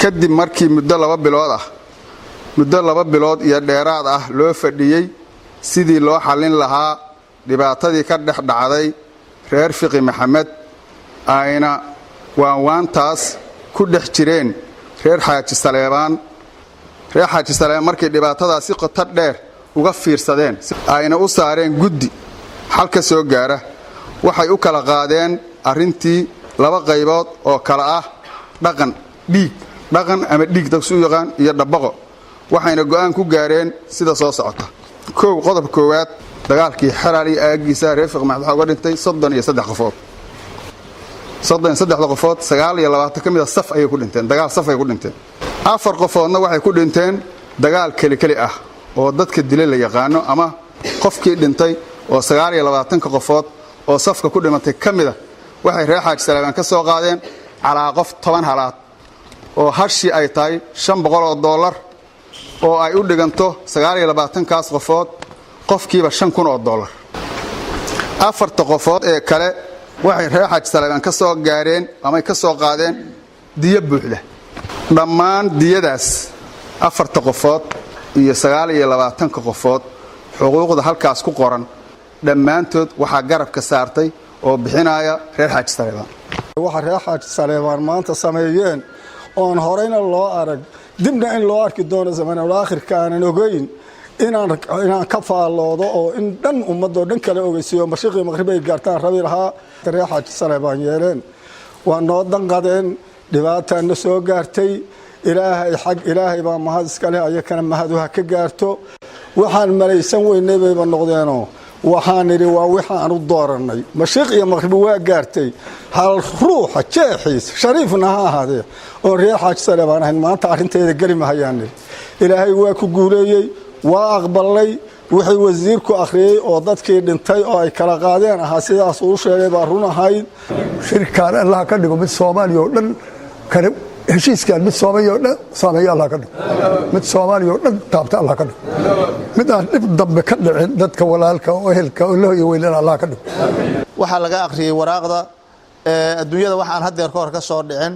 Kadib markii muddo 2 bilood ah, muddo 2 bilood iyo dheeraad ah loo fadhiyey sidii loo xallin lahaa dhibaatadii ka dhex dhacday reer Fiqi Maxamed, ayna waanwaantaas ku dhex jireen reer Xaaji Saleebaan. Reer Xaaji Saleebaan markay dhibaatadaas si qoto dheer uga fiirsadeen, ayna u saareen guddi xal ka soo gaara, waxay u kala qaadeen arrintii laba qaybood oo kala ah dhaqan dhiig, dhaqan ama dhiig dadku u yaqaan, iyo dhabbaqo. Waxayna go'aan ku gaareen sida soo socota. 1, qodob koowaad: dagaalkii Xeraal iyo aagiisa reer Fiqi Maxamed waxaa uga dhintay 33 qofood. 33-da qofood, 29 ka mida saf ayay ku dhinteen, dagaal saf ay ku dhinteen. 4 qofoodna waxay ku dhinteen dagaal kelikeli ah oo dadka dila la yaqaano, ama qofkii dhintay oo 29-ka qofood oo safka ku dhimatay ka mida waxay reer Xaaji Saleebaan ka soo qaadeen calaa qof 10 halaad, oo hashii ay tahay $500, oo ay u dhiganto 29-kaas qofood qofkiiba $5,000. Afarta qofood ee kale waxay reer Xaaji Saleebaan ka soo gaareen amay ka soo qaadeen diyo buuxda. Dhammaan diyadaas afarta qofood iyo 29-ka qofood, xuquuqda halkaas ku qoran dhammaantood waxaa garabka saartay oo bixinaya reer Xaaji Saleebaan. Waxa reer Xaaji Saleebaan maanta sameeyeen oon horeyna loo arag, dibna in loo arki doono zamanul aakhirka aanan ogeyn, inaan ka faalloodo oo in dhan ummadoo dhan kala ogeysiiyo, mashiqii maqrib ay gaartaan rabi lahaa. Reer Xaaji Saleebaan yeeleen waa noo danqadeen, dhibaataana soo gaartay. Ilaahay xag Ilaahay baa mahad iska leh, ayakana mahadu ha ka gaarto. Waxaan malaysan weynay bayba noqdeenoo waxaan idhi waa wixaan u doorannay. Mashiiq iyo maqribi waa gaartay. Hal ruuxa jeexiis shariifna ha ahaadee oon reer Xaaji Saleebaan ahayn maanta arrinteeda geli mahayaan nidhi. Ilaahay waa ku guuleeyey, waa aqbalay. Wixii wasiirku akhriyey oo dadkii dhintay oo ay kala qaadeen ahaa, sidaas uu sheegay baa run ahayd. Shirkaan Allah ka dhigo mid Soomaaliya oo dhan kale, heshiiskaan mid Soomaaliya oo dhan saameeya Allah ka dhigo, mid Soomaaliya oo dhan taabta Allah ka dhigo, mid aan dhib dambe ka dhicin dadka walaalka oo ehelka oo lahoyo weylana Allah ka dhigo. Waxaa laga akhriyey waraaqda adduunyada waxaan haddeer ka hor ka soo dhicin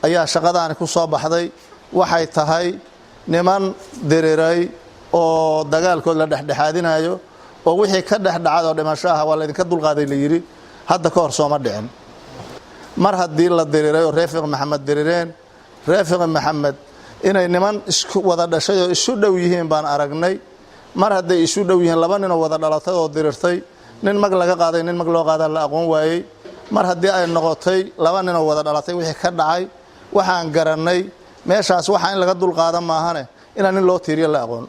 ayaa shaqadaani ku soo baxday. Waxay tahay niman diriray oo dagaalkood la dhexdhexaadinayo, oo wixii ka dhex dhacad oo dhimasho ah waa laydinka dulqaaday la yidhi, hadda ka hor sooma dhicin. Mar haddii la diriray oo reer Fiqi Maxamed dirireen, reer Fiqi Maxamed inay niman isku wada dhashay oo isu dhow yihiin baan aragnay. Mar hadday isu dhow yihiin, laba ninoo wada dhalatay oo dirirtay, nin mag laga qaaday, nin mag loo qaadaa la aqoon waayey. Mar haddii ay noqotay laba ninoo wada dhalatay wixii ka dhacay, waxaan garannay meeshaas waxaa in laga dulqaada maahane inaan nin loo tiiriyo la aqoon.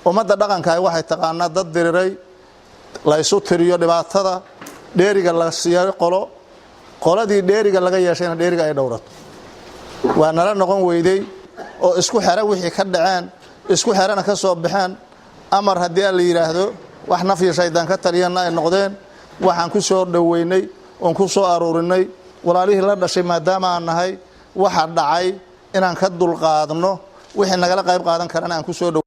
Ummadda dhaqankahi waxay taqaanaa dad diriray la isu tiriyo, dhibaatada dheeriga la siiyo qolo, qoladii dheeriga laga yeeshayna dheeriga ay dhowrato. Waa nala noqon weydey oo isku xero wixii ka dhaceen, isku xerana ka soo baxeen. Amar haddii la yidhaahdo wax naf iyo shaydaan ka taliyana ay noqdeen. Waxaan ku soo dhoweynay oon ku soo aruurinay walaalihii la dhashay, maadaama aan nahay, waxa dhacay inaan ka dulqaadno, wixii nagala qayb qaadan karana aan ku soo dhow.